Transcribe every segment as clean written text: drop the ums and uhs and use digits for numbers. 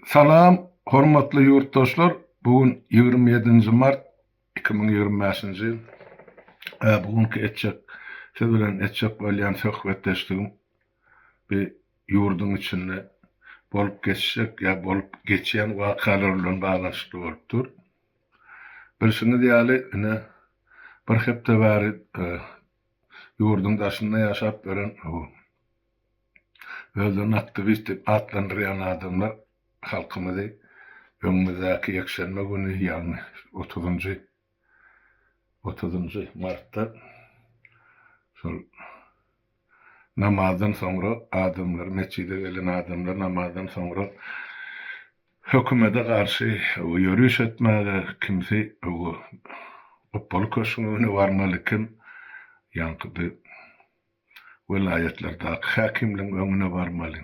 Salam hormatly ýurtdaşlar bu gün 27-nji mart 2025-nji ýyl. Bu günki etjek siz bilen etjek bolýan söhbetdeşligim bir ýurduň içinde bolup geçjek ýa bolup geçýän wakalar bilen baglanyşykly bolup dur. Bilşiňiz ýaly ine bir hepde bäri ýurduň daşynda ýaşap ýören Özlerini aktiwist diýip atlandyrýan adamlar halkymyzy öňümizdäki ýekşenbe güni, ýagny otuzynjy, otuzynjy martda şol namazdan soňra adamlar, metjide gelen adamlar namazdan soňra hökümete garşy ýöriş etmäge, kimsi Gupbaly köşgüň öňüne barmaly, kim ýaňky bir Welaýatlardaky häkimligiň öňüne barmaly.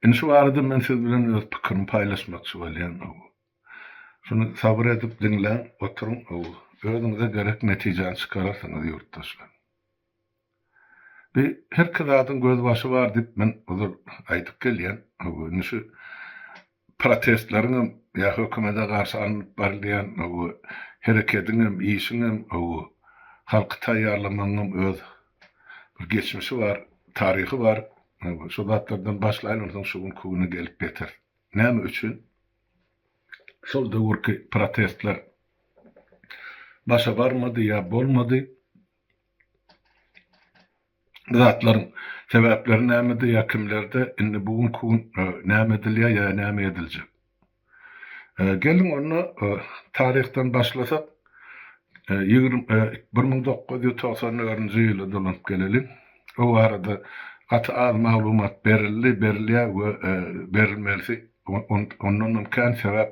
Indi şu barada men siz bilen öz pikirimi paýlaşmakçy bolýan. Şuny sabyr edip diňläň, oturyň, özüňize gerek netijäni çykararsyňyz ýurtdaşlar. Bi herki zadyň gözbaşy bar diýip men ozal aýdyp gelýän. Indi şu protestleriňem ýa hökümete garşy alnyp barylýan herekediňem, işiňem, halky taýýarlamagyňam öz bir geçmişi bar, taryhy bar. Şo zatlardan başlaýyn, onsoň şu günki güne gelip ýeteris. Näme üçin şol döwürki protestler başa barmady ýa bolmady? Bu zatlaryň sebäpleri nämede ýa kimlerde, indi bu günki gün näme edilýär ýa näme ediljek? Geliň onda taryhdan başlasak, 1994-nji ýyla dolanyp geleliň. O barada gaty az maglumat berildi, berilýär we berilmelisi ondanam kän sebäp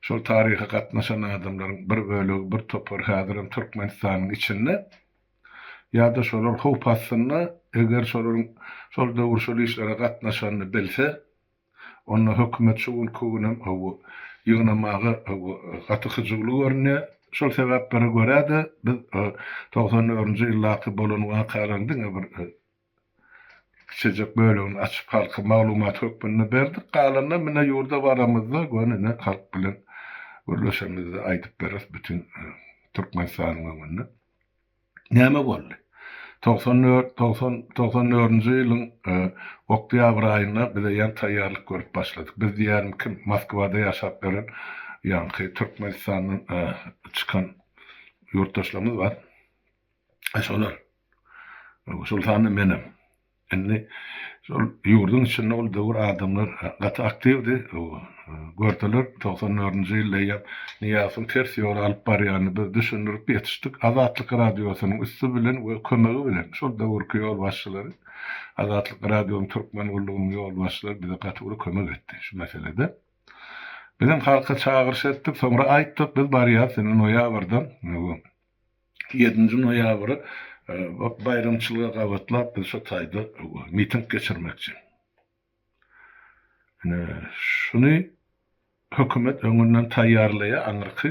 şol taryha gatnaşan adamlaryň bir bölegi, bir topary häzirem Türkmenistanyň içinde. Ýa-da şolar howp astynda, eger şolaryň şol döwür şol işlere gatnaşanyny bilse, onda hökümet şu günki günem hawa, ýygnamaga hawa, gaty hyjuwly görünýär. Şol sebäplere görä-de, biz 94-nji ýyldaky bolan wakalaryň diňe bir kiçijek bölegini açyp halka maglumat hökmünde berdik. Galanyny mine ýurda baramyzda göni ine halk bilen gürleşemizde aýdyp bereris bütin Türkmenistanyň öňünde. Näme boldy? 94, 90, 94-nji ýylyň oktýabr aýynda biz eýýäm taýýarlyk görüp başladyk. Biz diýýänim kim? Moskwada ýaşap ýören ýaňky Türkmenistandan çykan ýurtdaşlarymyz bar. Şolar. Şol sanda menem. Indi şol ýurduň içinde ol döwür adamlar gaty aktiwdi. Gördüler, 94-nji ýylda eýýäm Nyýazowyň ters ýola alyp barýanyny biz düşündirip ýetişdik. Azatlyk Radiosynyň üsti bilen we kömegi bilen şol döwürki ýolbaşçylary, Azatlyk Radiosynyň Türkmen gullugynyň ýolbaşçylary bize gaty uly kömek etdi şu meselede. Bizem halka çagyryş etdik, soňra aýtdyk, biz barýarys indi noýabrdan. Ýedinji noýabry baýramçylyga gabatlap biz şo taýda miting geçirmekçi. Ine, şuny hökümet öňünden taýýarlaýar, aňyrky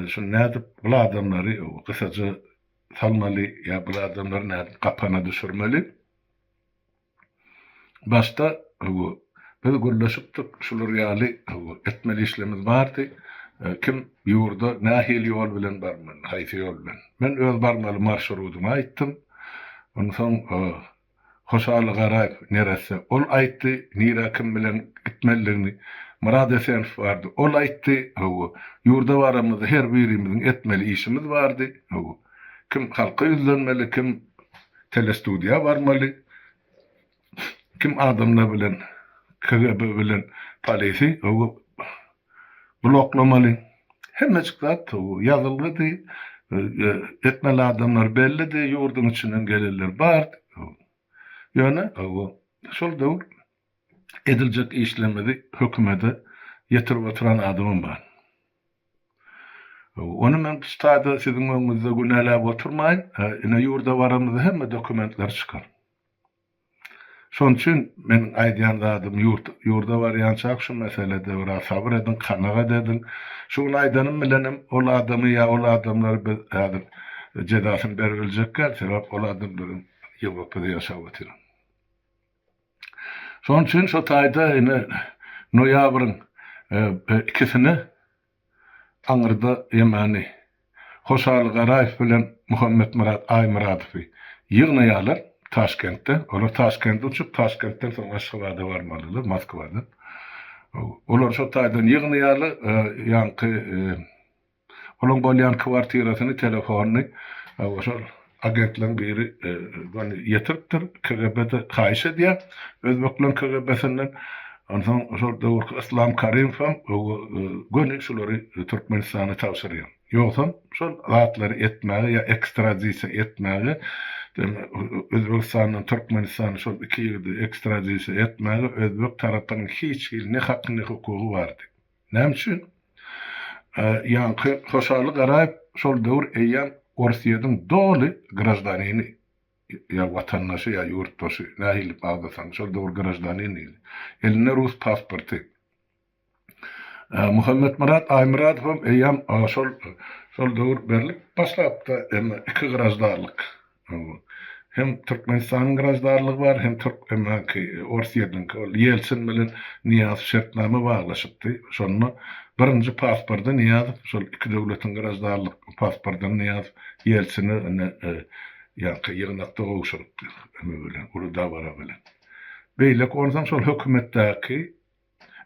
şuny nädip bul adamlary gysaja salmaly ýa bul adamlary nädip gapana düşürmeli. Başda biz gürleşipdik, şular ýaly etmeli işlerimiz bardy. Kim ýurda nähili ýol bilen barmaly, haýsy ýol bilen. Men öz barmaly marşrudymy aýtdym. Onsoň Hoşaly Garaýew neresse, ol aýtdy, nirä kim bilen gitmelidigini. Myrat Esenow bardy, ol aýtdy. Hawa, ýurda baramyzda her birimiziň etmeli işimiz bardy. Hawa, kim halka ýüzlenmeli, kim telestudiýa barmaly. Kim adamlar bilen KGB bilen polisi bloklamaly. Hemmejik zat ýazylgydy. Etmeli adamlar bellidi. Ýurduň içinden gelenler bardy. Ýöne şol döwür ediljek işlerimizi hökümete ýetirip oturan adamam bar. Ony men şu taýda siziň öňüňizde günäläp oturmaýyn. Ine ýurda baramyzda hemme dokumentler çykar. Şonuň üçin meniň aýdýan zadym ýurt ýurda barýançak şu meselede biraz sabyr ediň, kanagat ediň. Şu gün aýdanym bilenem ol adamy ýa ol adamlary biz häzir jezasyny beribiljek däl, sebäp ol adamlaram Ýewropada ýaşap otyr. Şonuň üçin şo taýda ine noýabryň ikisine aňyrda ýemany Hoşaly Garaýew bilen Muhammetmyrat Aýmyradowy ýygnaýarlar Taşkentde. Olar Taşkende uçup, Taşkentden soň Aşgabada barmalylar, Moskwadan. Olary şo taýdan ýygnaýarlar, ýaňky Olaň bolýan kwartirasyny, telefonyny şol agentleriň biri göni ýetiripdir. KGB-de haýyş edýär, özbekleň KGB-sinden. Onsoň şol döwürki Yslam Karimowam göni şulary Türkmenistana tabşyrýar. Ýogsam şol zatlary etmäge ýa ekstradisiýa etmäge Özbegistandan Türkmenistana şol iki ýigidi ekstradisiýa etmäge özbek tarapynyň hiç hili ne haky ne hukugy bardy. Näme üçin? Ýaňky Hoşaly Garaýew şol döwür eýýäm Orsýetiň doly graždanini, ýa watandaşy, ýa ýurtdaşy, nähili agzasaň, şol döwür graždanin diýildi. Elinde rus pasporty. Muhammetmyrat Aýmyradowam eýýäm şol şol döwür berlip başlapdy, emma iki graždanlyk. Hem Türkmenistanyň graždanlygy bar, hem türk emmaky Orsýetiňki. Ol Ýeltsin bilen Nyýazow şertnama baglaşypdy. Şonda birinji pasporty Nyýazow şol iki döwletiň graždanlyk pasportyny Nyýazow Ýeltsine ine ýaňky ýygnakda gowşurypdy eme bilen, uly dabara bilen. Beýleki onsoň şol hökümetdäki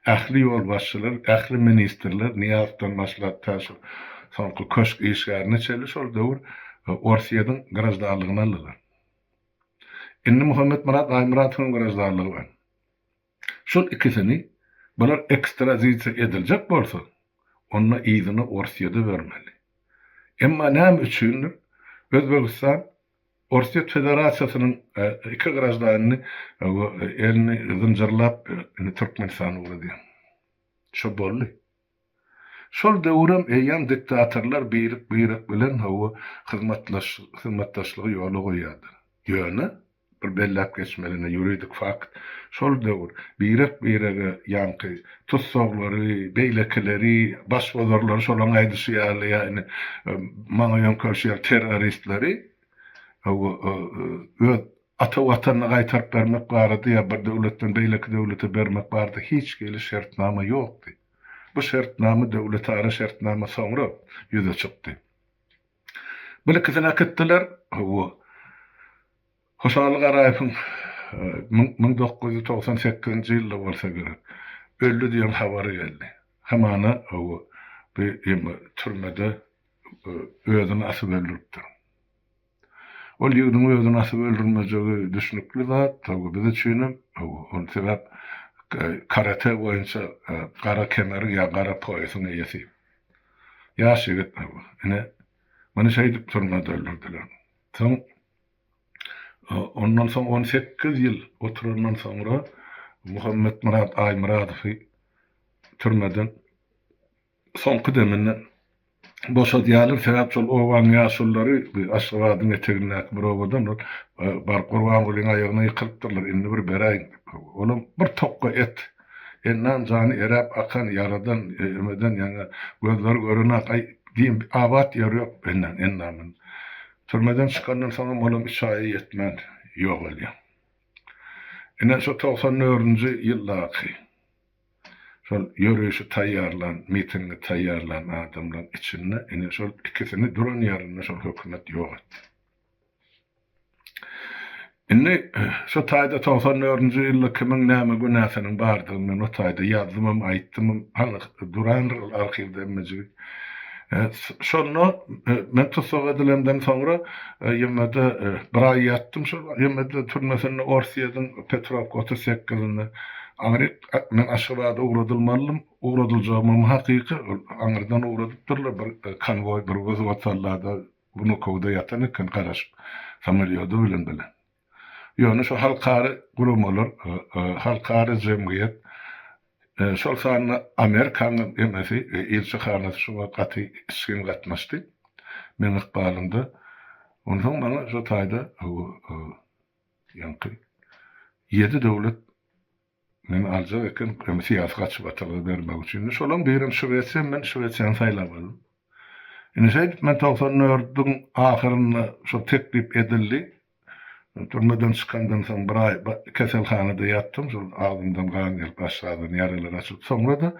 Ähli ýolbaşçylar, ähli ministrler, Nyýazowdan başlap tä şu soňky köşk işgärine çenli şol döwür Orsýetiň graždanlygyny aldylar. Indi Muhammetmyrat Aýmyradowyň graždanlygy bar. Şol ikisini bular ekstradisiýa ediljek bolsa, onda yzyna Orsýede bermeli. Emma näme üçindir, Özbegistan Orsýet Federasiýasynyň iki graždanini elini zynjyrlap indi Türkmenistana ugradýar. Şo boldy. Şol döwürem eýýäm diktatorlar birek-birek bilen hawa hyzmatdaşlygy ýola goýýardylar. Ýöne bir belläp geçmeli ine ýuridik fakt, şol döwür birek-birege ýaňky tussaglary, beýlekileri, başbozarlary şolaň aýdyşy ýaly ýa indi maňa ýöňkelşi ýaly terroristleri öz ata watanyna gaýtaryp bermek barada ýa bir döwletden beýleki döwlete bermek barada hiç hili şertnama ýokdy. Bu şertnama döwletara şertnama soňra ýüze çykdy. Bir ikisini äkitdiler. Hawa. Hoşaly Garaýewiň 1998-nji ýylda bolsa gerek, öldi diýen habary geldi. Hamana, hawa, bu ýeme türmede özüni asyp öldüripdir. Ol ýigidiň özüni asyp öldürmejegi düşnükli zat, hawa, biz üçinem, hawa, ol sebäp karate boýunça gara kemeriň ýa gara poýasyň eýesi. Ýaş ýigit, hawa, ine, muny şeýdip türmede öldürdiler. Soň Ondan soň 18 ýyl oturandan soňra Muhammetmyrat Aýmyradowy türmeden soňky deminde boşadýarlar. Sebäp şol obanyň ýaşululary Aşgabadyň etegindäki bir obadan ol baryp Gurbangulyň aýagyna ýykylypdyrlar, indi bir beräýiň diýip. Olam bir tokga et. Endan jany eräp akan ýaradan emeden ýaňa gözleri görenak aý diýim abat ýeri ýok endan endamyn. Türmeden çykandan soňam olam üç aýa ýetmän ýogalýar. Ine şo 94-nji ýyldaky şol ýörişi taýýarlan, mitingi taýýarlan adamlaryň içinde ine şol ikisini duran ýerinde şol hökümet ýok etdi. Indi şo taýda 94-nji ýylda kimiň näme günäsiniň bardygyny men o taýda ýazdymam, aýtdymam, hany durandyr ol arhiwde hemmejigi. Şonda men tussag edilemden soňra ýemede bir aý ýatdym şol ýemede türmesinde Orsýetiň Petrowka 38-inde. Aňryk men Aşgabada ugradylmalydym. Ugradyljagymam hakyky, aňyrdan ugradypdyrlar bir konwoý, bir wzwod sallada Wnukowda ýatan eken garaşyp, samolýody bilen bile. Ýöne şu halkara guramalar, halkara jemgyýet, şol sanda Amerikanyň emesi, ilçihanasy şuňa gaty içgin gatnaşdy meň ykbalymda. Onsoň maňa şo taýda ýaňky ýedi döwlet Meni aljak eken, hem syýasy gaçybatalga bermek üçin. Indi şolaň birem Şwesiýa, men Şwesiýany saýlap aldym. Indi şeýdip men 94-iň ahyrynda şol teklip edildi. Türmeden çykandan soň bir aý keselhanada ýatdym, şol agzymdan gan gelip, aşgazan ýaralar açylyp, soňra-da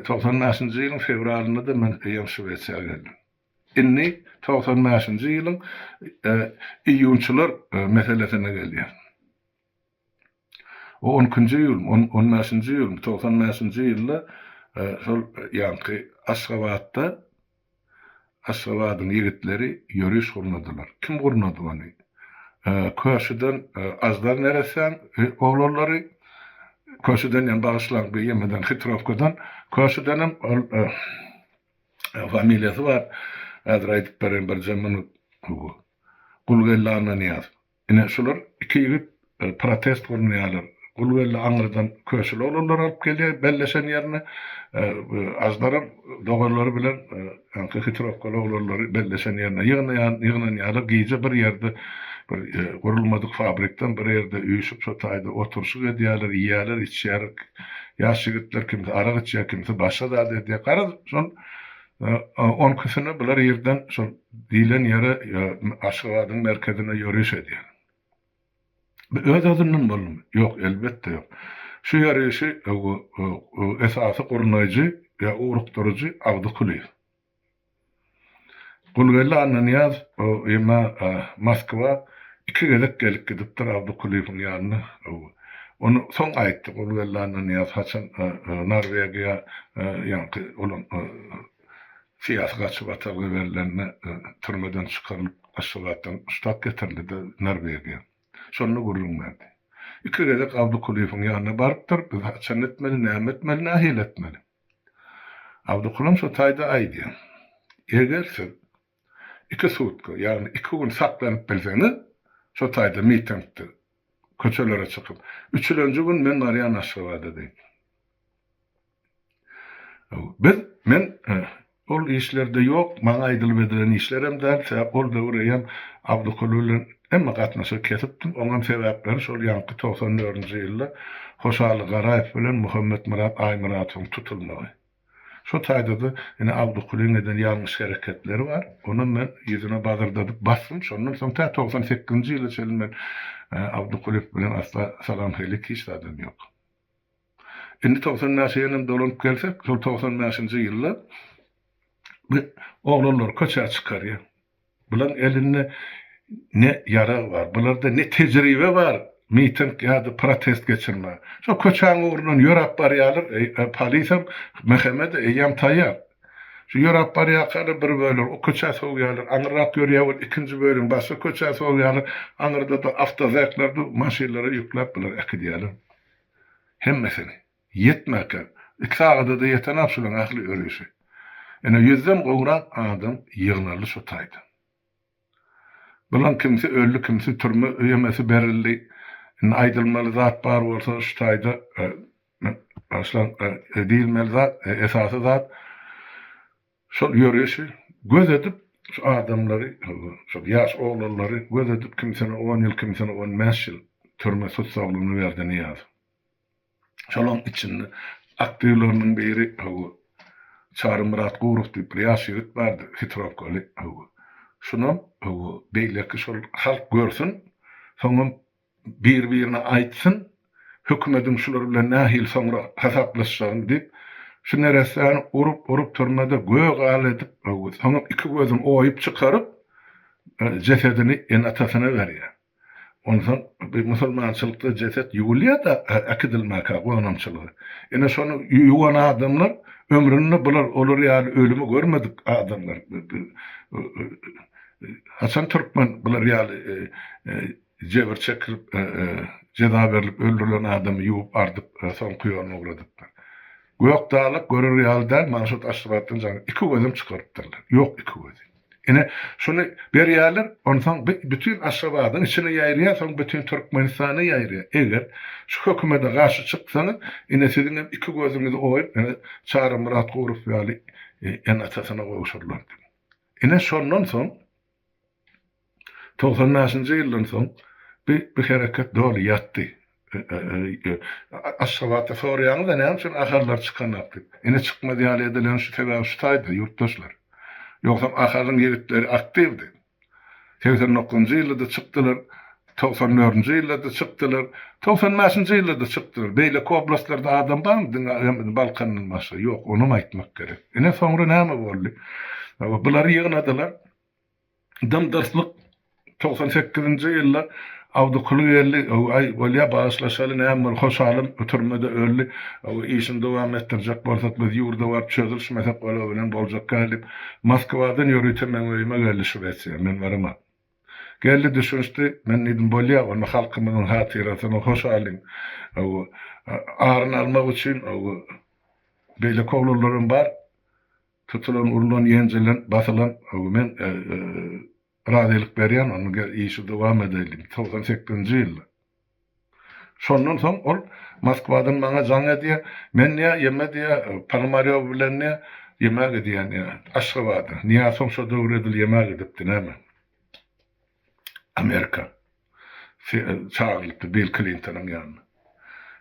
95-nji ýylyň fewralynda-da men eýýäm Şwesiýa geldim. Indi 95-nji ýylyň iýunçylar meselesine gelýän. O on ikinji ýyl, on, on bäşinji ýyl, 95-nji ýylda şol ýaňky Aşgabatda Aşgabadyň ýigitleri ýöriş gurnadylar. Kim gurnady ony? Köşüden Aždar neressäň oglanlary, Köşüden ýa bagyşlaň bu ýemeden Hitrowkadan, Köşüdenem ol familiýasy bar, häzir aýdyp bereýin birje minut, Gulgeldi Annanyýazow. Ine, şular iki ýigit protest gurnaýarlar. Gulgeldi aňyrdan köşüli oglanlary alyp gelýär belleşen ýerine. Aždaram doganlary bilen ýaňky hitrowkaly oglanlary belleşen ýerine ýygnaýan, ýygnanýarlar. Gije bir ýerde bir gurulmadyk fabrikden bir ýerde üýşüp şo taýda oturyşyk edýärler, iýýärler, içýärler. Ýaş ýigitler kimsi arak içýär, kimsi başga zat edýär. Garaz, şol on ikisine bular irden şol diýlen ýere Aşgabadyň merkezine ýöriş edýär. Bu öz-özünden boldumy? Ýok, elbetde ýok. Şu ýörişi esasy gurnaýjy ýa ugrukdyryjy Abdy Kulyýew. Gulgeldi Annanyýaz ýa Moskwa iki gezek gelip gidipdir Abdy Kulyýewiň ýanyna. Ony soň aýtdy Gulgeldi Annanyýaz haçan Norwegiýa ýaňky bolan Syýasy gaçybatalga berlende türmeden çykarylyp Aşgabatdan ştat getirildi-de Norwegiýa. Şonda gürrüň berdi. Iki gezek Abdy Kulyýewiň ýanyna barypdyr, biz haçan etmeli, näme etmeli, nähili etmeli? Abdy Kulam şo taýda aýdýar, Eger siz iki sutka, ýagny iki gün saklanyp bilseňiz, şo taýda mitingde, köçelere çykyp, üçülenji gün men barýan Aşgabada diýip. Biz, men ol işlerde ýok, maňa aýdylyp edilen işlerem däl, sebäp ol döwür eýýäm Abdykuly bilen hemme gatnaşygy kesipdim, oňam sebäpleri şol ýaňky 94-nji ýylda Hoşaly Garaýew bilen Muhammetmyrat Aýmyratowyň tutulmagy. Şo taýda-da ine Abdykulyň eden ýalňyş hereketleri bar, onam men ýüzüne bazyrdadyp basdym, şondan soň tä 98-nji ýyla çenli men Abdykulyýew bilen asla salam-helik hiç zadam ýok. Indi 95 ýenem dolanyp gelsek, şol 95-nji ýylda bu oglanlar köçä çykarýar. Bularyň elinde ne ýarag bar, bularda ne tejribe bar miting ýa-da protest geçirmäge. Şol köçäň ugrundan ýöräp barýarlar, polisem, MHM-de eýýäm taýýar. Şu ýöräp barýarkalar bir bölegi o köçä sowýarlar, aňyrrak ýörýär bolup ikinji bölegini başga köçä sowýarlar, aňyrda-da awtozekler dur, maşynlara ýükläp bulary äkidýärler. Hemmesini. Ýetmäkä, iki sagada-da ýetenok şulaň ähli örüşi. Ine, ýüzden gowrak adam ýygnaldy şo taýda. Bulaň kimsi öldi, kimsi türme ýemesi berildi. Indi aýdylmaly zat bar bolsa şu taýda, bagyşlaň, diýilmeli zat, esasy zat, Şol ýörişi göz edip, şu adamlary, şol ýaş oglanlary göz edip kimsine on ýyl, kimsine on bäş ýyl türme tussaglygyny berdi Nyýazow. Şolaň içinde aktiwleriniň biri hawa, Çarymyrat Gurow diýip bir ýaş ýigit bardy, hitrowkaly, hawa. Şunam, hawa, beýleki şol halk görsün, soňam bir-birine aýtsyn, hökümediň şular bilen nähili soňra hasaplaşjagyny diýip, şu neressäni urup-urup türmede gök al edip, soňam iki gözüni oýup çykaryp, jesedini ene-atasyna berýär. Onsoň bu musulmançylykda jeset ýuwulýar-da äkidilmäkä gonamçylyga. Ine şony ýuwan adamlar ömründe bular olar ýaly ölümi görmedik adamlar. Haçan türkmen bular ýaly jebir çekilip, jeza berlip öldürilen adamy ýuwup ardyp, soňky ýoluna ugradypdyr. Gök daglyk görer ýaly däl, maňa şo Aşgabatdan jaň iki gözem çykarypdyrlar. Ýok iki gözi. Ine, şuny berýärler, onsoň bütin Aşgabadyň içine ýaýraýar, soň bütin Türkmenistana ýaýraýar. Eger şu hökümete garşy çyksaňyz, ine siziňem iki gözüňizi oýup, ine Çarymyrat Gurow ýaly ene-atasyna gowşurylar diýip. Ine şondan soň 95-nji ýyldan soň bu bu hereket doly ýatdy. Aşgabatda soraýaňyz-a näme üçin Ahallar çykanok diýip. Ine çykmaz ýaly edilen şu sebäbi şu taýda ýurtdaşlar. Ýogsam Ahalyň ýigitleri aktiwdi. 89-njy ýylda-da çykdylar. 94-nji ýylda-da çykdylar, 95-nji ýylda-da çykdylar. Beýleki oblastlarda adam barmy diňe Balkandan başga? Ýok, onam aýtmak gerek. Ine soňra näme boldy? Bulary ýygnadylar. Dym-dyrslyk 98-nji ýylda Awdykuly geldi, Aý, bolýa, bagyşlaşaly, näme boldy, hoşalym türmede öldi, işini dowam etdirjek bolsak, biz ýurda baryp çözülişmesek, olar bilen boljak däl diýip, Moskwadan ýörite meň öýüme geldi Şwesiýa, men baramok. Geldi, düşünişdi, men diýdim, bolýa, onda halkymyzyň hatyrasyna hoşalyň, aryny almak üçin beýleki oglanlaram bar, Tutulan, urlan, ýenjilen, basylan men razylyk berýän, onda gel işi dowam edeliň. 98-nji ýylda. Şondan soň ol Moskwadan maňa jaň edýär. Men diýýär, ýeme diýýär, Ponomarýow bilen diýýär, ýemä gidýän diýýär, Aşgabada. Nyýazow şo döwür edil ýemä gidipdi näme. Amerika. Çagyrylypdy Bill Klintonyň ýanyna.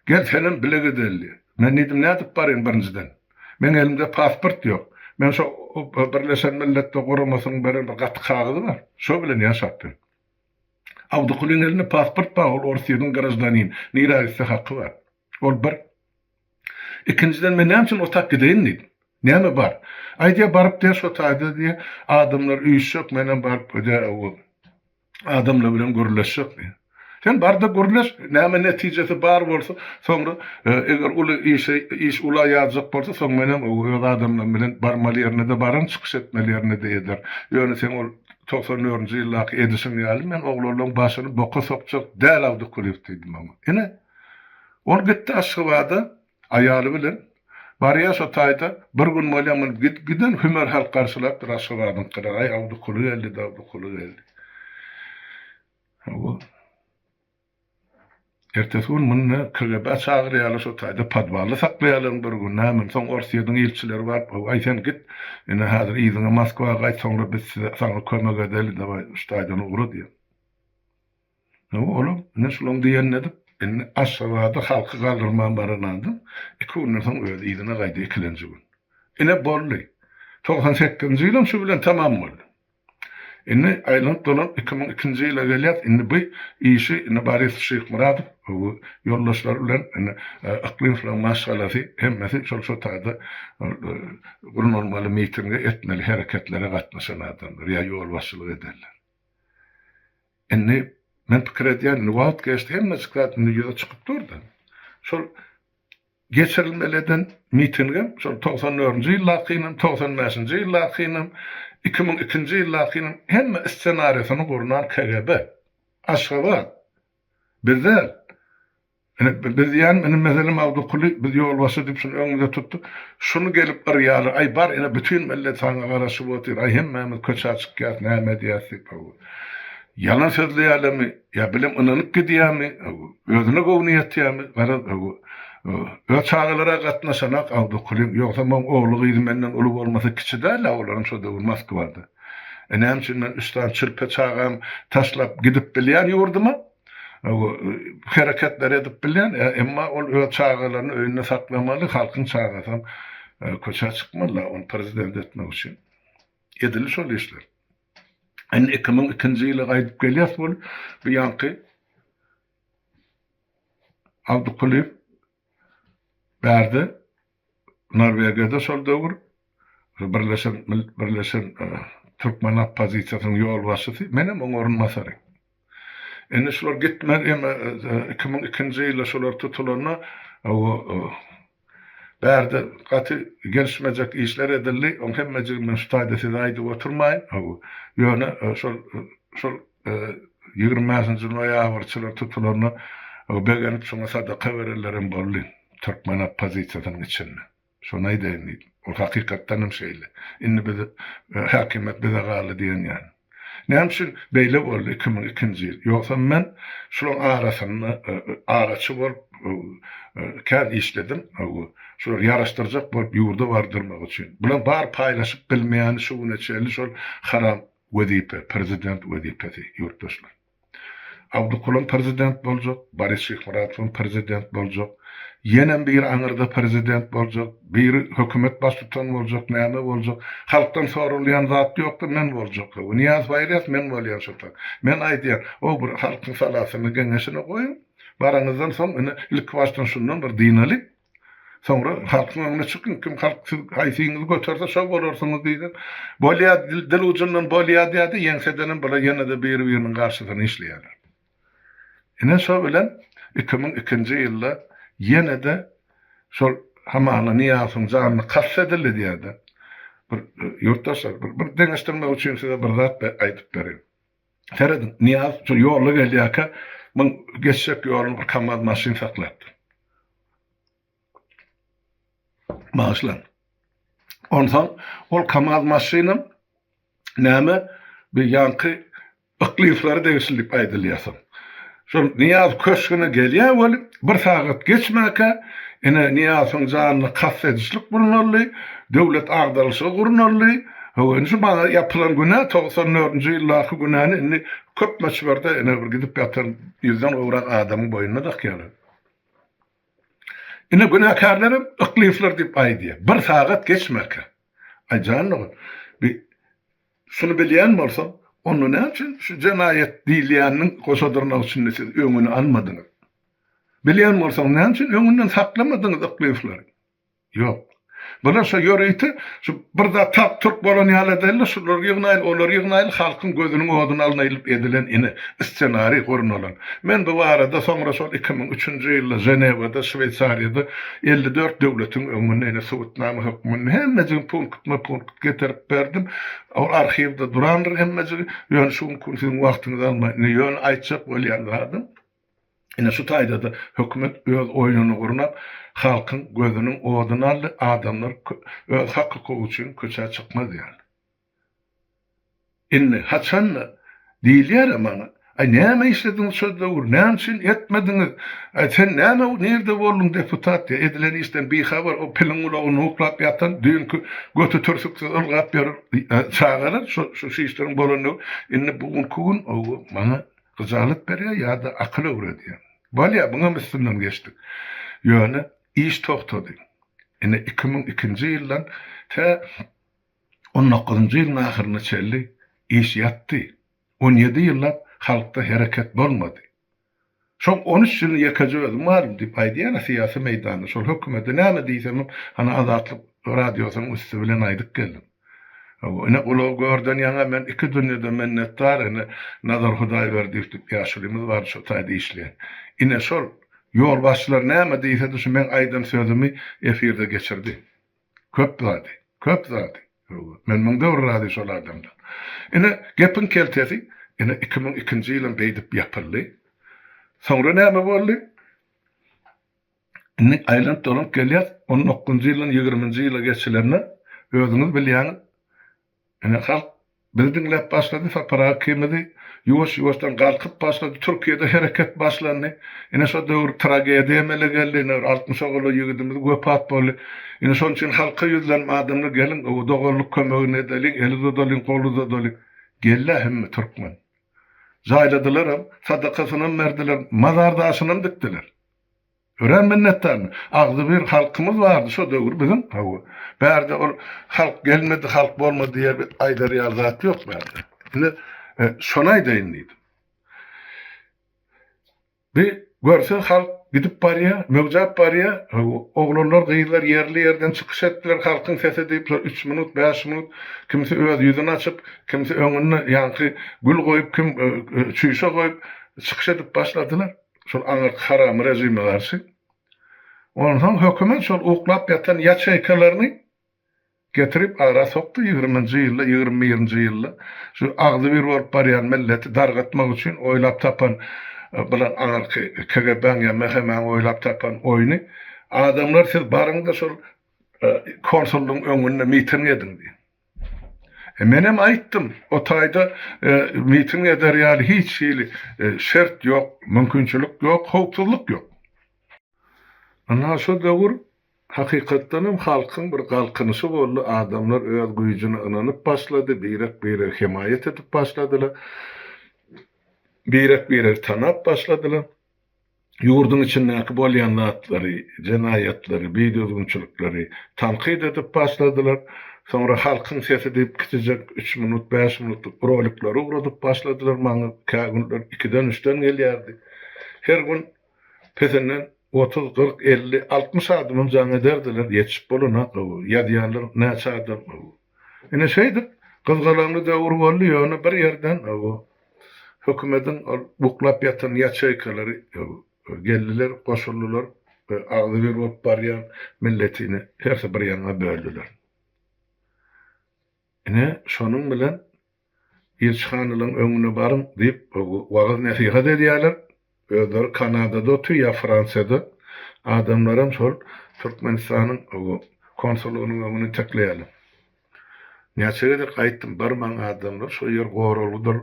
Gel senem bile gideli diýýär. Men diýdim, nädip barýyn birinjiden? Meň elimde pasport ýok. Men şo Birleşen Milletler Guramasynyň beren bir gaty kagyzy bar. Şo bilen ýaşap ýörün. Abdykulyň elinde pasport bar, ol Orsýetiň graždanini. Nirä gitse haky bar. Ol bir. Ikinjiden men näme üçin otap gideýin diýdim. Näme bar? Aý diýýär, baryp diýýär, şo taýda diýýär, adamlar üýşjek, menem baryp diýýär, adamlar bilen gürleşjek diýýär. Sen bar-da gürleş, näme netijesi bar bolsa, soňra eger uly işe, iş ula ýazjak bolsa, soň menem öz adamlarym bilen barmaly ýerine-de bararyn, çykyş etmeli ýerine-de ederin. Ýöne seň ol 94-nji ýyldaky edişiň ýaly, men oglanlaryň başyny boka sokjak däl Abdykulyýew diýdim oňa. Ine, ol gitdi Aşgabada aýaly bilen. Barýar şo taýda, bir gün bolýar muny giden hümer halk garşylapdyr Aşgabadyňkylar, aý Abdykuly geldi, Abdykuly geldi. Hawa. Ertesi gün muny KGB çagyrýarlar şo taýda podwalda saklaýarlar bir gün näme soň Orsýetiň ilçileri baryp aý sen git ine häzir yzyňa Moskwa gaýt soňra biz size saňa kömek edeli dawaý şu taýdan ugra diýen. Hawa olam ine şulaň diýenini edip indi Aşgabada halky galdyrman baran adam iki günden soň özi yzyna gaýdy ikilenji gün. Ine boldy. 98-nji ýylam şu bilen tamam boldy. Indi aýlanyp dolanyp 2002-nji ýyla gelýäs. Indi bu işi indi Boris Şyhmyradow we ýoldaşlary bilen indi Yklymowlaryň maşgalasy hemmesi şol şo taýda gurnalmaly mitinge etmeli hereketlere gatnaşan adamlar ýa ýolbaşçylyk edenler. Indi men pikir edýän indi wagt geçdi hemmejik zat indi ýüze çykyp dur-da. Şol Geçirilmeli eden mitingem şol 94-nji ýyldakynam, 95-nji ýyldakynam, 2002-nji ýyldakynam hemme ssenariýasyny gurnan KGB. Aşgabat. Biz däl. Ine, biz diýýänim, ine, meselem, Abdykuly biz ýolbaşçy diýip şuny öňümize tutduk. Şuny gelip yrýarlar, aý bar, ine, bütin millet saňa garaşyp otyr, aý hemmämiz köçä çykýas, näme edýäs diýip. Ýalan sözleýärlermi, ýa bilem ynanyp gidýärmi, özüne göwni ýetýärmi, garaz, öz çagalara gatnaşanak Abdykulyň, ýogsam oň ogly-gyzy menden uly bolmasa kiçi däl-ä olaram şo döwür Moskwada. E näme üçin men üç sany çülpe çagamy taşlap gidip bilýän ýurduma, hereketler edip bilýän, emma ol öz çagalaryny öýünde saklamaly, halkyň çagasam köçä çykmaly-la ony prezident etmek üçin. Edildi şol işler. Indi 2002-nji ýyla gaýdyp gelýäs bol, bu ýaňky Abdykulyýew bärde Norwegiýada şol döwür Birleşen Birleşen Türkmen oppozisiýasynyň ýolbaşçysy, menem oň orunbasary. Indi şular gitmez, eme 2002-nji ýylda şular tutulanda o Bärde gaty gelişmejek işler edildi. Oň hemmejigini men şu taýda size aýdyp oturmaýyn. Ýöne şol şol 25-nji noýabrçylar tutulanda begenip şoňa sadaka berenlerem boldy türkmen oppozisiýasynyň içinde. Şony aýdaýyn diýdim. Ol hakykatdan hem şeýle. Indi biz häkimiýet bize galdy diýen ýaly. Näme üçin beýle boldy 2002-nji ýyl? Ýogsam men şularyň arasynda araçy bolup kän işledim. Şulary ýaraşdyrjak bolup ýurda bardyrmak üçin. Bularyň bary paýlaşyp bilmeýäni şu güne çenli şol haram wezipe, prezident wezipesi ýurtdaşlar. Abdykulam prezident boljak, Boris Şyhmyratowam prezident boljak, ýenem biri aňyrda prezident boljak, biri hökümet baştutany boljak, näme boljak. Halkdan soralýan zat ýok-da, men boljak. Nyýazow aýyrýas, men bolýan şo tak. Men aýdýan, o bir halkyň salasyny, geňeşini goýuň. Baraňyzdan soň ine ilkibaşdan şundan bir dynalyň. Soňra halkyň öňüne çykyň, kim halk siz haýsyňyzy göterse şo bolarsyňyz diýdi. Bolýa dil ujundan bolýa diýýärdi, ýeňsedenem bular ýene-de biri-biriniň garşysyna işleýärler. Ine şo bilen 2002-nji ýylda ýene-de şol hamala Nyýazowyň janyna kast edildi diýýärdi. Bir ýurtdaşlar bir bir deňeşdirmek üçin size bir zat aýdyp bereýin. Serediň, Nyýazow şol ýolda gelýärkä muň geçjek ýoluny bir kamaz maşyn saklapdyr. Bagyşlaň. Onsoň ol kamaz maşynam näme bir ýaňky Yklymlara degişli diýip aýdylýar soň. Şol Nyýaz köşgüne gelýär weli, bir sagat geçmäkä, ine Nyýazowyň janyna kast edişlik gurnaldy, döwlet agdarylyşygy gurnaldy. Hawa, indi şu maňa ýapylan günä, 94-nji ýyldaky günäni indi köp möçberde ine bir gidip ýatan ýüzden gowrak adamyň boýnuna dakýarlar. Ine günäkärlerem Yklymlar diýip aýdýar. Bir sagat geçmäkä. Aý jan dogan, bi şuny bilýän bolsaň, onda näme üçin şu jenaýat diýilýäniniň goşa dyrnak içinde siz öňüni almadyňyz? Bilýän bolsaň näme üçin öňünden saklamadyňyz Yklymlary? Ýok. Bular şo ýörite şu bir zat tap türk bolan ýaly edeli, şulary ýygnaýly, olary ýygnaýly, halkyň gözüniň oduny alnaýlyp edilen ine, ssenariý gurnalan. Men bu barada soňra şol 2003-nji ýylda Ženewada, Şweýsariýada 54 döwletiň öňünde ine subutnama hökmünde hemmejigini punktma-punkt getirip berdim. Ol arhiwde durandyr hemmejigi. Ýöne şu günki gün siziň wagtyňyzy almaýyn. Ine ýöne aýtjak bolýan zadym, Ine şu taýda-da hökümet öz oýnuny gurnap, halkyň gözüniň oduny aldy, adamlar öz hak-hukugy üçin köçä çykmaz ýaly. Indi haçan-da diýilýär-ä maňa, Aý näme işlediňiz şo döwür, näme üçin etmediňiz, aý sen näme nirde bolduň deputat diýýär, edilen işden bihabar, o piliň gulagynda uklap ýatan, düýnki göti türsüksiz ylgap ýören çagalar şu şu işleriň bolan döwür, indi bu günki gün maňa Gyjalat berýär ýa-da akyl öwredýär. Bolýar, muňam üstünden geçdik. Ýöne iş togtady. Ine, 2002-nji ýyldan tä on dokuzynjy ýylyň ahyryna çenli iş ýatdy. On ýedi ýyllap halkda hereket bolmady. Şoň on üç ýylyny ýekeje özüm galdym diýip aýdýan-a syýasy meýdanda. Şol hökümete näme diýsemem, hany Azatlyk Radiosynyň üsti bilen aýdyp geldim. Hawa, ine gulagy görden ýaňa men iki dünýede minnetdar, ine Nazar Hudaýberdiýew diýip ýaşulymyz bar şo taýda işleýän. Ine şol ýolbaşçylar näme diýsede şu meň aýdan sözümi efirde geçirdi. Köp zady, köp zady. Hawa, men müňde bir razy şol adamdan. Ine gepiň keltesi, ine 2002-nji ýylam beýdip ýapyldy. Soňra näme boldy? Indi aýlanyp-dolanyp gelýäs, on dokuzynjy ýyldan ýigriminji ýyla geçilende, özüňiz bilýäňiz, ine, halk bizi diňläp başlady, Sapar aga ikimizi, ýuwaş-ýuwaşdan galkyp başlady, Türkiýede hereket başlandy. Ine, şo döwür tragediýa emele geldi, ine, bir altmyşa golaý ýigidimiz wepat boldy. Ine, şonuň üçin halka ýüzlenip, adamlar, geliň, doganlyk kömegini edeliň, el uzadalyň, gol uzadalyň. Geldi-ä hemme türkmen. Jaýladylaram, sadakasynam berdiler, mazar daşynam dikdiler. Örän minnetdarmy. Agzybir halkymyz bardy şo döwür biziň. Hawa. Bärde ol halk gelmedi, halk bolmady diýer bir aýdar ýaly zat ýok bärde. Indi şony aýdaýyn diýdim. Bir görse halk gidip barýar, möwjäp barýar. Hawa, oglanlar, gyzlar ýerli-ýerden çykyş etdiler halkyň sesi diýip, şol üç minut, bäş minut kimsi öz ýüzüni açyp, kimsi öňünde ýaňky gül goýup, kim çüýşe goýup çykyş edip başladylar. Şol aňyrky haramy režime garşy. Onsoň hökümet şol uklap ýatan ýaçeýkalaryny getirip ara sokdy ýigriminji ýylda, 21-nji ýylda. Şu agzybir bolup barýan milleti dargatmak üçin oýlap tapan bilen aňyrky KGB-niň ýa MHM-niň oýlap tapan oýny. Adamlar siz baryň-da şol konsullygyň öňünde miting ediň diýip. E, menem aýtdym, o taýda e, miting eder ýaly hiç hili e, şert ýok, mümkinçilik ýok, howpsuzlyk ýok. Ynha şo döwür hakykatdan hem halkyň bir galkynyşy boldy, adamlar öz güýjüne ynanyp başlady, birek-birege hemaýat edip başladylar. Birek-biregi tanap başladylar. Ýurduň içindäki bolýan zatlary, jenaýatlary, bidüzgünçilikleri tankyt edip başladylar. Soňra Halkyň sesi diýip kiçijek üç minut, bäş minutlyk rolikleri ugradyp başladylar. Maňa kä günler ikiden-üçden gelýärdi. Her gün pesinden 30, 40, 50, 60 adamam jaň ederdiler. Ýetişip bolanok, ýazýanlar näçe adam. Ine şeýdip, gyzgalaňly döwür boldy, ýöne bir ýerden hökümediň ol uklap ýatan ýaçeýkalary geldiler, goşuldylar we agzybir bolup barýan milletini hersi bir ýaňa böldüler. Ine, şonuň bilen ilçihanalaryň öňüne baryň diýip wagyz-nesihat edýärler. Özleri Kanadada otyr ýa Fransiýada. Adamlaram şol Türkmenistanyň konsullygynyň öňüne itekleýärler. Näçe gezek aýtdym, barmaň adamlar, şo ýer goralgydyr,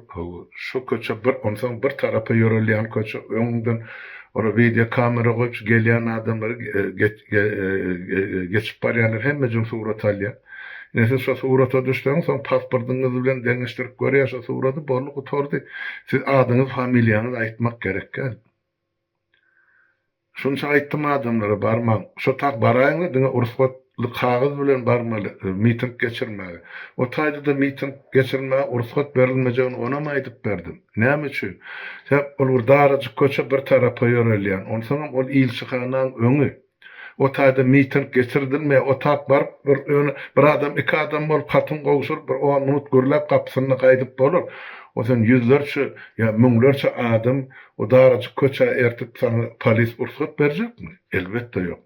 şo köçe bir, onsoň bir tarapa ýörelýän köçe, öňüňden olar wideo kamera goýup şu gelýän adamlary geçip barýanlar hemmejigini surata alýar. Ine siz şo surata düşseňiz, soň pasportyňyz bilen deňeşdirip görýär şo suraty, boldy gutardy. Siz adyňyzy, familiýaňyzy aýtmak gerek däl. Şunça aýtdym adamlara barmaň. Şo tak baraýyňda diňe rugsatly kagyz bilen barmaly miting geçirmäge. O taýda-da miting geçirmäge rugsat berilmejegini onam aýdyp berdim. Näme üçin? Sebäp ol bir darajyk köçe bir tarapa ýörelýän. Onsoňam ol ilçihanaň öňi. O taýda miting geçirdilmeýär. O tak baryp bir ýöne bir adam iki adam bolup hatyn gowşuryp bir on minut gürläp gapysynda gaýdyp bolar. O sen ýüzlerçe ýa müňlerçe adam o darajyk köçä ertip saňa polis rugsat berjekmi? Elbetde ýok.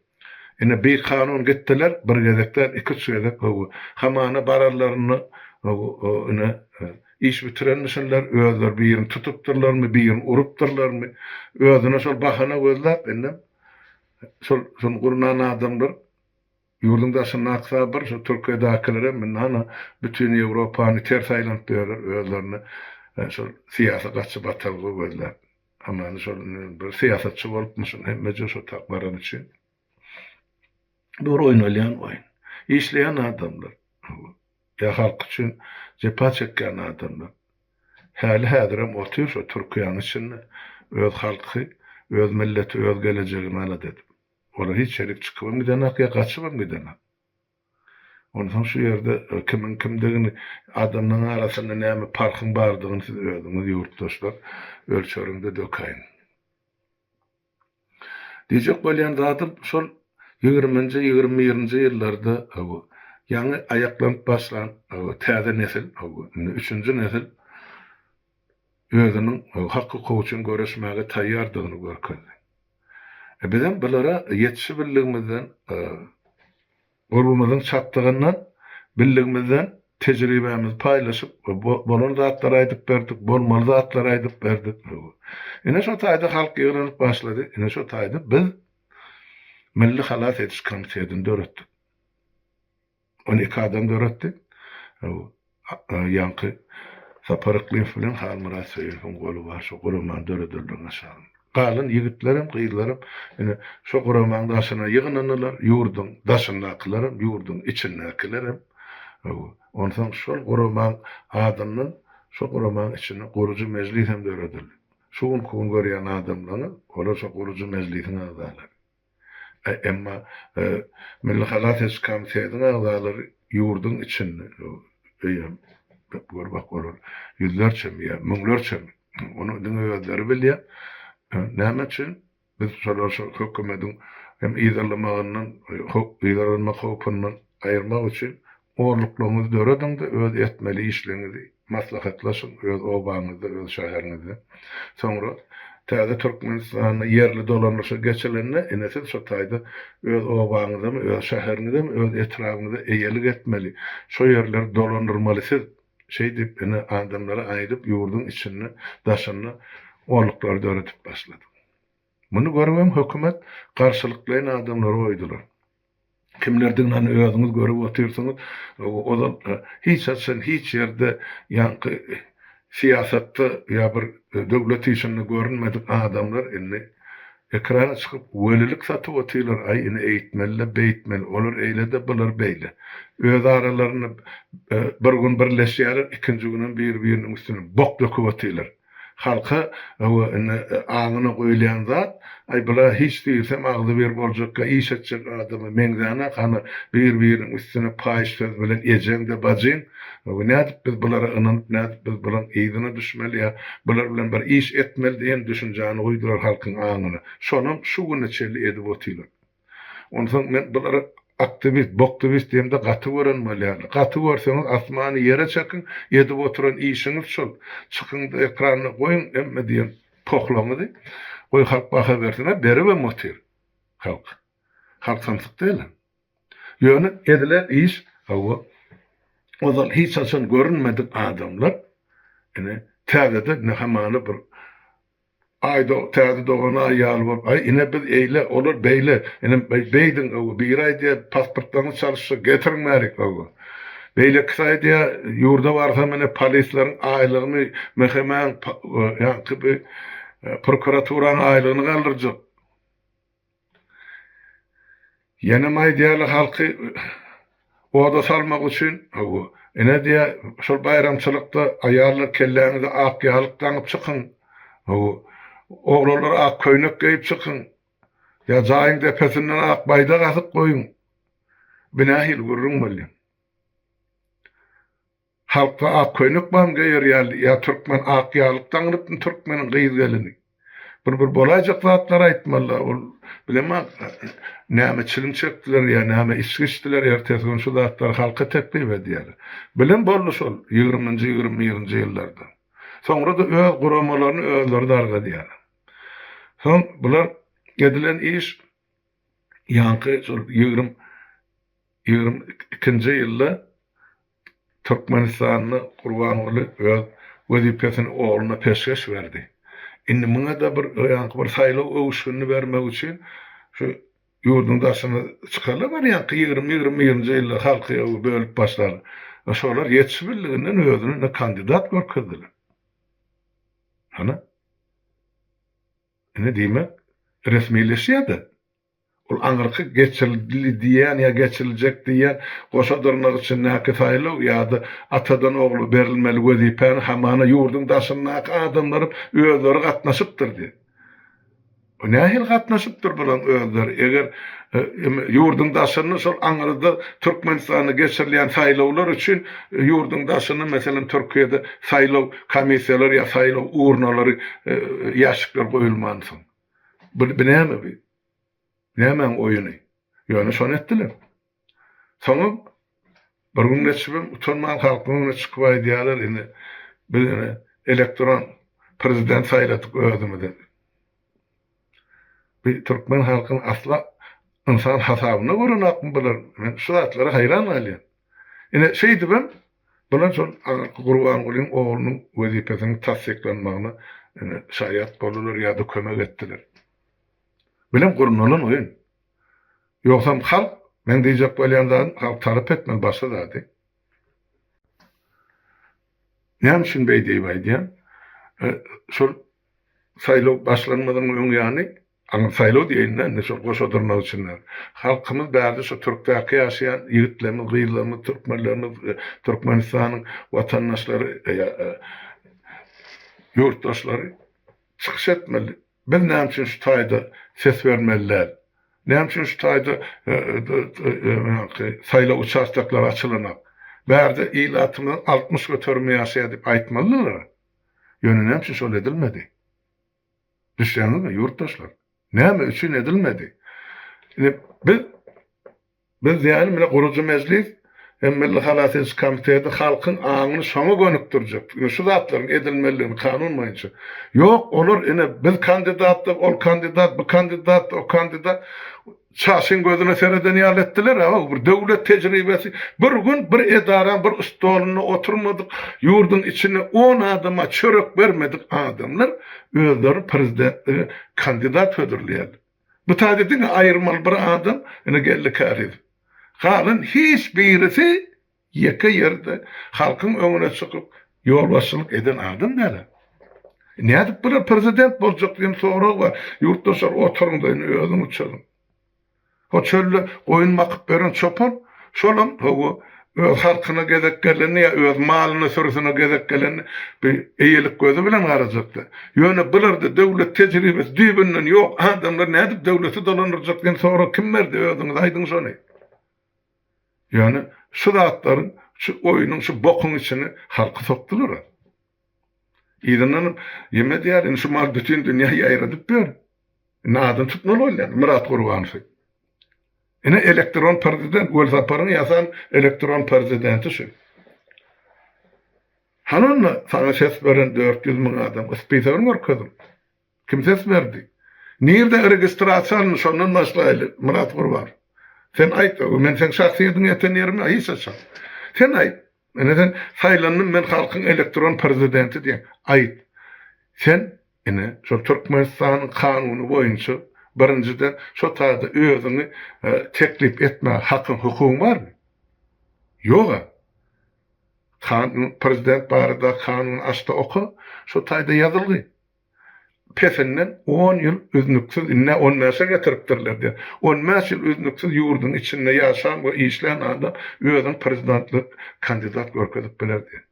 Ine bikanun gitdiler bir gezek däl iki üç gezek hawa hamana bararlarynda hawa ine iş bitirenmişinler özleri birini tutupdyrlarmy birini urupdyrlarmy özüne şol bahana gözläp indem Şol şony gurnan adamlar ýurduň daşyndaky bir şu Türkiýedäkilerem indi hana bütin Ýewropany ters aýlanyp ýörler özlerine şol syýasy gaçyp atalga gözläp. Hamany şol indi bir syýasatçy bolupmyşyn hemmeje şo tak barany üçin. Bu bir oýnalýan oýun. Işleýän adamlar. Ýa halk üçin jepa çekýän adamlar. Häli-häzirem otyr şo Türkiýäň içinde öz halky, öz milleti, öz gelejegini alada edip. Olar hiç ýerik çykybam gidenak ýa gaçybam gidenak. Onsoň şu ýerde kimiň kimdigini, adamlaryň arasynda näme parhyň bardygyny siz özüňiz ýurtdaşlar ölçeriň-de dökäýiň. Diýjek bolýan zadym şol ýigriminji, 21-nji ýyllarda ýaňy aýaklanyp başlan täze nesil, indi üçünji nesil özüniň hak-hukugy üçin göreşmäge taýýardygyny görkezdi. Bizem bulara ýetişibildigimizden Gurbumyzyň çatdygyndan, bildigimizden tejribämizi paýlaşyp, bolan zatlary aýdyp berdik, bolmaly zatlary aýdyp berdik. Ine şo taýda halk ýygnanyp başlady. Ine şo taýda biz Milli halas ediş komitetini döretdik. Ony iki adam döretdi. Ýaňky Sapar Yklymow bilen Halmyrat Söýünowyň goly bar şo guramany döredenleriň aşagynda. Galan ýigitlerem, gyzlaram ine şo guramaň daşyna ýygnandylar, ýurduň daşyndakylaram, ýurduň içindäkilerem. Onsoň şol guramaň adyndan şo guramaň içinde gurujy mejlis hem döredildi. Şu günki gün görýän adamlaryňyz, olar şo gurujy mejlisiň agzalary. Emma Milli halas ediş komitetiniň agzalary ýurduň içinde öýem gör bak olar ýüzlerçemi ýa müňlerçemi ony diňe özleri bilýär. Näme üçin biz şolar şol hökümediň hem yzarlamagyndan yzarlanmak howpundan aýyrmak üçin Orluklaryňyzy dörediň-de, öz etmeli işleriňizi maslahatlaşyň, öz obaňyzda, öz şäheriňizde. Soňra täze Türkmenistanda ýerli dolandyryşa geçilende, ine siz şo taýda öz obaňyzamy, öz şäheriňizemi, öz etrabyňyza eýelik etmeli, şo ýerleri dolandyrmaly siz. Şeýdip, ine adamlara aýdyp, ýurduň içinde, daşynda orluklary döredip başladyk. Muny görübem hökümet garşylyklaýyn adamlary goýdular. Kimlerdigini hany özüňiz görüp otyrsyňyz. Ozal hiç haçan hiç ýerde ýaňky syýasatda ýa bir döwlet işinde görünmedik adamlar indi ekrana çykyp welilik satyp otyrlar, aý indi eýtmeli-de beýtmeli, olar eýle-de bular beýle. Öz aralarynda bir gün birleşýärler, ikinji günem biri-biriniň üstüne bok döküp otyrlar. Halka hawa indi aňyna guýulýan zat, aý bula hiç diýilsem agzybir boljakka iş etjek adama meňzänak hany bir biriniň üstüne paýyş söz bilen ejeň-de bajyň, hawa nädip biz bulara ynanyp nädip biz bulaň yzyna düşmeli ýa bular bilen bir iş etmeli diýen düşünjäni guýdular halkyň aňyna. Şonam şu güne çenli edip otyrlar. Onsoň men bulary aktiwist, boktiwist diýemde gaty gören bolýarlar. Gaty görseňiz asmany ýere çekiň, edip oturan işiňiz şol. Çykyňda ekranda goýuň hemme diýen pohlaňyzy. Goý halk baha bersin. Hä beribem otyr halk. Halk samsyk däl. Ýöne edilen iş hawa ozal hiç haçan görünmedik adamlar ine täzeden ine hamana bir Aý täze dogan aý ýaly bolup, aý ine biz eýle, olar beýle, ine beýdiň öwgi, biri aýdýar pasportlaryňyz çalyşjak, getiriň bärik öwgi. Beýlekisi aýdýar, ýurda barsam ine polisleriň aýlygyny, MHM-iň, ýaňky bi prokuraturanyň aýlygyny galdyrjak. Ýenem aýdýarlar halky oda salmak üçin, hawa, ine diýýär, şol baýramçylykda aýallar kelläňize ak ýaglyk daňyp çykyň, hawa, oglanlar ak köýnek geýip çykyň, ýa jaýyň depesinden ak baýdak asyp goýuň. Bu nähili gürrüň bolýar? Halkda ak köýnek barmy geýer ýaly ýa türkmen ak ýaglyk daňynypmy türkmeniň gyz gelini. Bir bir bolaýjak zatlary aýtmalyda ol bilemok näme çilim çekdiler ýa näme içgi içdiler ertesi gün şu zatlary halka teklip edýärler. Bilen boldy şol ýigriminji 21-nji ýyllarda. Soňra-da öz guramalaryny özleri dargadýarlar. Soň bular edilen iş ýaňky şol 20 22-nji ýylda Türkmenistanda Gurbanguly öz wezipesini ogluna peşgeş berdi. Indi muňa-da bir ýaňky bir saýlaw öwüşginini bermek üçin şu ýurduň daşyna çykarlar bar ýaňky 20 21-nji ýylda halky bölüp başlar. Şolar ýetişibildiginden özüni ine kandidat görkezdiler. Hana. Ine diýmek resmileşýär-de. Ol aňyrky geçirildi diýýän ýa geçiriljek diýýän goşa dyrnak içindäki saýlaw ýa-da atadan ogla berilmeli wezipäni hamana ýurduň daşyndaky adamlaryň özleri gatnaşypdyr diýip. O nähili gatnaşypdyr bulaň özleri eger ýurduň daşynda şol aňyrda Türkmenistanda geçirilýän saýlawlar üçin ýurduň daşynda meselem Türkiýede saýlaw komissiýalary ýa saýlaw urnalary ýaşikler goýulmansoň. Bu bu näme bu? Nämäň oýuny? Ýöne şony etdiler. Soňam bir gün geçibem utanman halkyň öňüne çykyp aýdýarlar, indi biz ine elektron prezident saýladyk özümize. Bu türkmen halkyny asla ynsan hasabyna görenokmy bular? Men şu zatlara haýran galýan. Ine şeýdibem bular şol agyrky Gurbangulyň oglunyň wezipesiniň tassyklanmagyna ine şaýat boldular ýa-da kömek etdiler. Bilen gurnalan oýun. Ýogsam halk, meň diýjek bolýan zadym, halk talap etmeli başga zady. Näme üçin beý diýip aýdýan? Şol saýlaw başlanmazynyň öň ýany Aňry saýlaw diýeýin-dä indi şol goşa dyrnak içinde. Halkymyz bärde şu türkdäki ýaşaýan ýigitlerimiz, gyzlarymyz, türkmenlerimiz, Türkmenistanyň watandaşlary ýurtdaşlary çykyş etmeli. Biz näme üçin şu taýda ses bermeli däl? Näme üçin şu taýda saýlaw uçastoklary açylanok? Bärde ilatymyzyň 60 göterimi ýaşaýar diýip aýtmalydylar. Ýöne näme üçin şol edilmedi? Düşýäňizmi, ýurtdaşlar? Näme üçin edilmedi? Indi biz biz diýeli mine gurujy mejlis hem Milli halas ediş komiteti halkyň aňyny şoňa gönükdirjek. Ine şu zatlaryň edilmelidigini kanun boýunça. Ýok, olar ine biz kandidatdyk, ol kandidat, bu kandidat, o kandidat. Çaşyň gözüne sereden ýaly etdiler a bir döwlet tejribesi bir gün bir edaraň bir stolunda oturmadyk ýurduň içinde on adama çörek bermedik adamlar özleri prezidentlige kandidat hödürleýärler. Bu taýda diňe aýyrmaly bir adam ine Geldi Kärizow. Galan hiç birisi Ýeke ýerde halkyň öňüne çykyp ýolbaşçylyk eden adam däl-ä. Nädip bular prezident boljak diýen sorag bar. Ýurtdaşlar oturyň-da indi özüňiz çözüň. Ho çölde goýun bakyp beren çopan, şolam hawa. Öz halkyna gezek gelende ýa öz malyna, sürüsine gezek gelende bir eýelik gözi bilen garajakda. Ýöne bularda döwlet tejribesi düýbünden ýok. Adamlar nädip döwleti dolandyrjak diýen sorag kim berdi özüňiz aýdyň şony. Ýöne şu zatlaryň şu oýnuň şu bokuň içine halky sokdular. Yzyndanam ýeme diýýär indi şu mal bütin dünýä ýaýradyp ýör. Indi adyny tutmaly bolýar Myrat Gurbanowy. Ine elektron prezident Welsaparyň ýasan elektron prezidenti şu. Hany onda saňa ses beren 400 müň adam spisogyny görkeziň. Kim ses berdi? Nirde registrasiýa alyndy şondan başlaýly Myrat Gurbanow. Sen aýt men seň şahsyýetiňe ýeten ýerim ýok hiç haçan. Sen aýt. Ine sen saýlandym men halkyň elektron prezidenti diýen. Aýt. Sen ine şol Türkmenistanyň kanuny boýunça birinjiden şo taýda özüňi teklip etmäge hakyň hukugyň barmy? Ýoga. Kanun prezident barada kanuny açda oka şo taýda ýazylgy. Pesinden on ýyl üznüksiz, indi on bäşe getiripdirler diýýär. On bäş ýyl üznüksiz ýurduň içinde ýaşan we işlän adam özüni prezidentlige kandidat görkezip biler diýýär.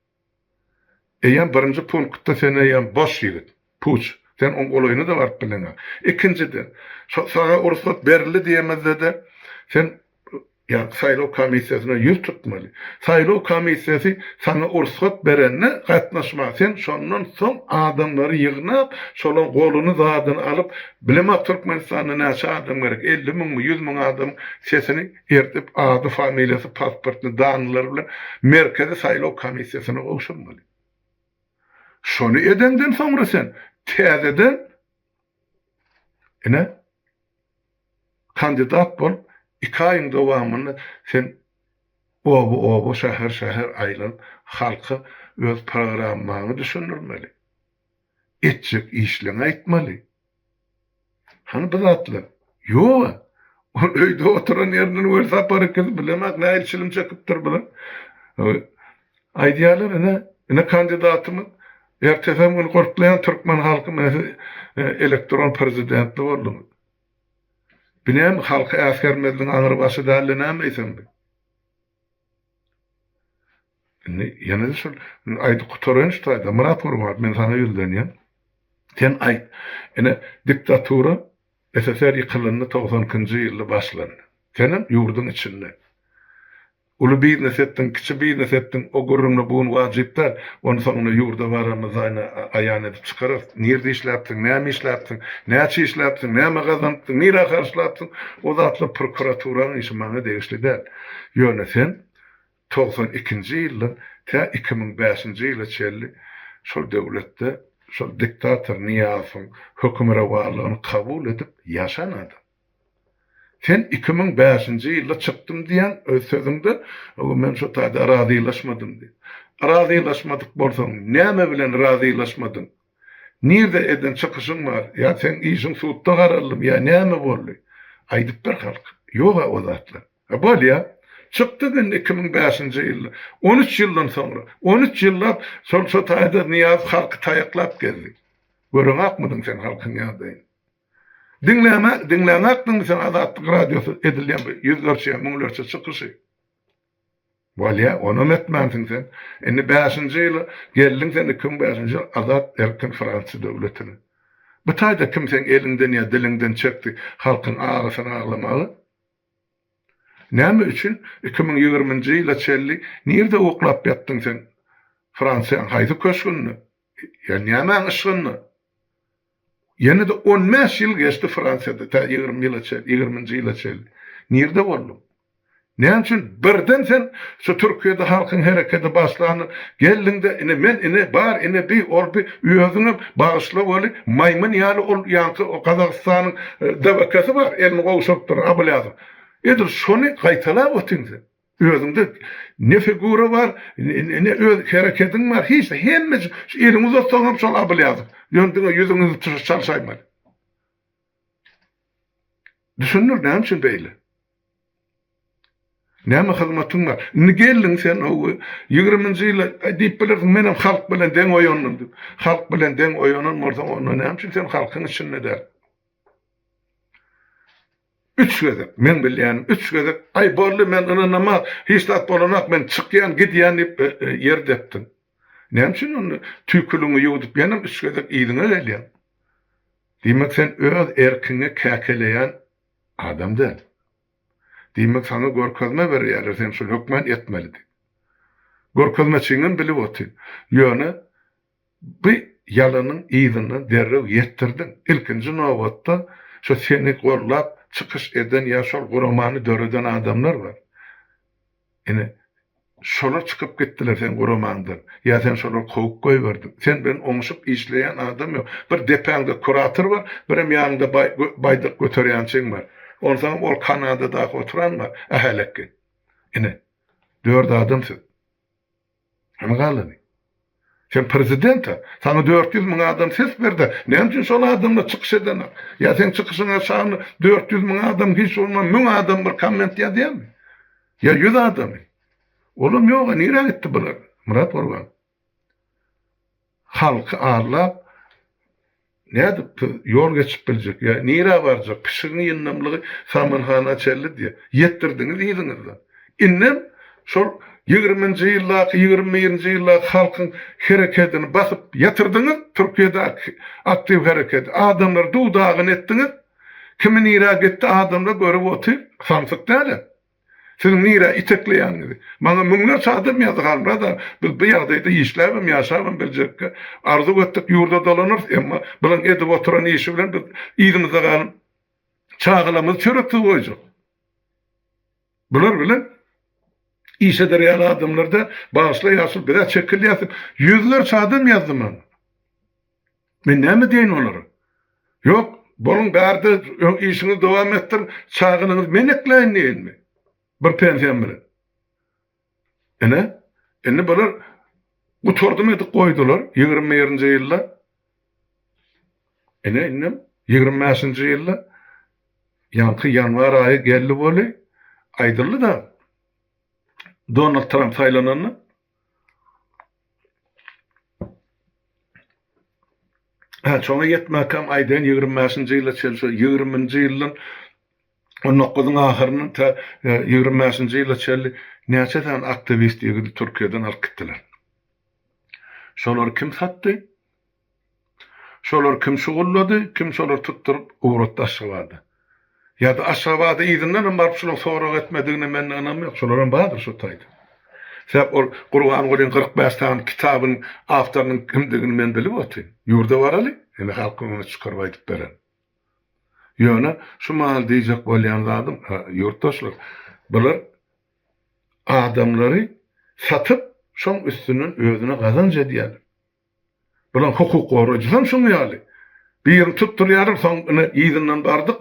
Eýýäm birinji punktda sen eýýäm boş ýigit, puç. Sen oň golaýyna-da baryp bileňok. Ikinjiden, şo saňa rugsat berildi diýemizde-de, sen Ýa saýlaw komissiýasyna ýüz tutmaly. Saýlaw komissiýasy saňa ursgat berende gatnaşma sen şondan soň adamlary ýygnap şolaň goluny zadyny alyp bilemok Türkmenistanda näçe adam gerek 50 müňmi 100 müň adamyň sesini erdip ady familiýasy pasportny danylary bilen Merkezi saýlaw komissiýasyna gowşurmaly. Şony edeňden soňra sen täzeden Ine, kandidat bolup, iki aýyň dowamynda sen oba-oba, şäher-şäher aýlanyp, halka öz programmaňy düşündirmeli. Etjek işleňi aýtmaly. Hany bu zatlar? Ýog-a. Ol öýde oturan ýerinden Welsapar ikisi bilemok nähili çilim çekipdir bular. Aýdýarlar ine, ine kandidatymyz ertesem gün gurtlaýan türkmen halky mine siz elektron prezidentli bolduňyz. Bu näme halky äsgermezligiň aňry başy dälde näme eýsem bu? Indi ýene-de şol aýdyp gutaraýyn şu taýda. Myrat Gurbanow men saňa ýüzlenýän. Sen aýt. Ine diktatura SSR ýykylanda 92-nji ýylda başlandy. Senem ýurduň içinde. Uly biznes etdiň, kiçi biznes etdiň, o gürrüňler bu gün wajyp däl. Ony soňunda ýurda baramyzda aýna aýan edip çykararys. Nirde işläpsiň, näme işläpsiň, näçe işläpsiň, näme gazanypsyň, nirä harçlapsyň, o zatlar prokuraturaň işi, maňa degişli däl. Ýöne sen 92-nji ýyldan tä 2005-nji ýyla çenli şol döwletde şol diktator Nyýazowyň hökümrowanlygyny kabul edip ýaşan adam. Sen 2005-nji ýylda çykdym diýýäň öz sözüňde, hawa men şo taýda razylaşmadym diýip. Razylaşmadyk bolsaň, näme bilen razylaşmadyň? Nirde eden çykyşyň bar? Ýa seň işiň sudda garaldymy ýa näme boldy? Aýdyp ber halka. Ýog-a o zatlar. A bolýa. Çykdyk indi 2005-nji ýylda. On üç ýyldan soňra. On üç ýyllap şol şo taýda Nyýazow halky taýaklap gezdi. Göreňakmydyň sen halkyň ýagdaýyny? Diňläme, diňläňakdyňmy sen Azatlyk radiosy edilýän bir ýüzlerçe ýa müňlerçe çykyşy? Bolýa, onam etmänsiň sen. Indi bäşinji ýyla geldiň sen 2005-nji ýyl azat erkin Fransiýa döwletine. Bu taýda kim seň eliňden ýa diliňden çekdi halkyň agysyny aglamagy? Näme üçin 2020-nji ýyla çenli nirde uklap ýatdyň sen Fransiýaň haýsy köşgünde? Ýa nämäň yşgynda? Ýene-de on bäş ýyl geçdi Fransiýada, tä 20 ýyla çenli, ýigriminji ýyla çenli. Nirde bolduň? Näme üçin birden sen şu Türkiýede halkyň hereketi başlanda geldiňde ine men ine bar ine bi ol bi özüňem bagyşla weli maýmyn ýaly ol ýaňky Gazagystanyň DWK-sy bar elini gowşuryp duran Abylýazow. Edil şony gaýtalap otyň sen. Özüňde ne figura bar, ne öz hereketiň bar, hiç hemme şu eliňi uzatsaň hem şol Abylýazow. Ýöne diňe ýüzüňi çalşaýmaly. Düşündir näme üçin beýle? Näme hyzmatyň bar? Indi geldiň sen o 20-nji ýyla diýip bilersiň, menem halk bilen deň oýandym diýip. Halk bilen deň oýanan bolsaň, onda näme üçin sen halkyň içinde däl? Üç gezek, meň bilýänim üç gezek, aý boldy men ynanamok, hiç zat bolanok, men çykýan, gidýän diýip ýer depdiň. Näme üçin onda tüýküligiňi ýuwdup ýenem üç gezek yzyňa gelýäň? Diýmek sen öz erkiňe käkeleýän adam däl. Diýmek saňa görkezme berýärler sen şuny hökman etmeli diýip. Görkezmeçiňem bilip otyr. Ýöne bu ýalanyň yzyndan derrew ýetdirdiň. Ilkinji nobatda şo seni gollap çykyş eden ýa şol guramany döreden adamlar bar. Ine, şolar çykyp gitdiler seň guramaňdan. Ýa sen şolary kowup goýberdiň. Sen bilen oňşup işleýän adam ýok. Bir depäňde kurator bar, birem ýanyňda baýdak göterýänçiň bar. Onsoňam ol Kanadadaky oturan bar, ähelekgi. Ine, dört adam siz. Hany galany? Sen prezident-ä. Saňa 400 müň adam ses berdi. Näme üçin şol adamlar çykyş edenok? Ýa seň çykyşyňa şanyna 400 müň adam hiç bolman 1000 adam bir komment ýazýarmy? Ýa 100 adamy? Olam ýog-a, nirä gitdi bular? Myrat Gurban. Halky aldap, Nädip siz ýol geçip biljek ýa nirä barjak, pişigiň ýyndamlygy samanhana çenli diýýär. Ýetdirdiňiz yzyňyzdan. Indem şol ýigriminji ýyldaky, 21-nji ýyldaky halkyň herekedini basyp ýatyrdyňyz, Türkiýedäki aktiw herekedi. Adamlary duw-dagyn etdiňiz. Kimi nirä gitdi adamlar görüp otyr, samsyk däl-ä. Siziň nirä itekleýäniňizi. Maňa müňlerçe adam ýazdy Halmyrat aga, biz bu ýagdaýda işläbem, ýaşabam biljekkä. Arzuw etdik ýurda dolanarys, emma bulaň edip oturan işi bilen biz yzymyzda galan çagalarymyzy çöreksiz goýjak. Bular bilen iş eder ýaly adamlar däl. Bagyşla ýaşuly, biz-ä çekilýäs diýip, ýüzlerçe adam ýazdy maňa. Men näme diýeýin olara? Ýok, boluň bärde, öň işiňizi dowam etdiriň, çagalaryňyzy men ekläýin diýeýinmi? Bir pensiýam bilen. Ine, indi bular gutardym edip goýdular 21-nji ýylda. Ine, indem 25-nji ýylda ýaňky ýanwar aýy geldi boly, aýdyldy-da, Donald Tramp saýlananda Hä, şoňa ýetmäkäm aýdaýyn, 25-nji ýyla çenli, şo 20-nji ýyldan 19-yň ahyryndan tä 25-nji ýyla çenli näçe sany aktiwist ýigidi Türkiýeden alyp gitdiler. Şolary kim satdy? Şolary kim şugullady? Kim şolary tutduryp ugratdy Aşgabada? Ýa-da Aşgabada yzyndanam baryp şulaň sorag etmedigine mende ynam ýok. Şolaram bardyr şo taýda. Sebäp ol Gurbangulyň 45 sany kitabynyň awtorynyň kimdigini men bilip otyryn. Ýurda baraly, indi halkyň öňüne çykaryp aýdyp bererin. Ýöne şu mahal diýjek bolýan zadym, ýurtdaşlar, bular adamlary satyp, şoň üstünden özüne gazanç edýärler. Bulan hukuk goraýjysam şuň ýaly. Birini tutdurýarlar, soň ine yzyndan bardyk,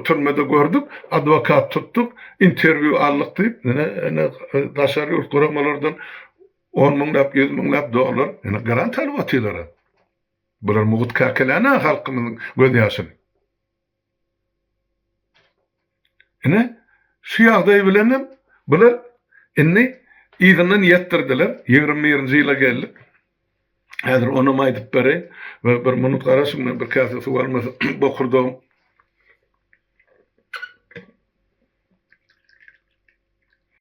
türmede gördük, adwokat tutduk, interwýu aldyk diýip, ine ine daşary ýurt guramalardan on müňläp, ýüz müňläp dollar ine grant alyp otyrlar. Bular mugt käkelän-ä halkymyzyň gözýaşyny. Ine, şu ýagdaý bilenem bular indi yzyndan ýetdirdiler. 21-nji ýyla geldik. Häzir onam aýdyp bereýin. We bir minut garaşyň, men bir käse suw almasam bokurdagym.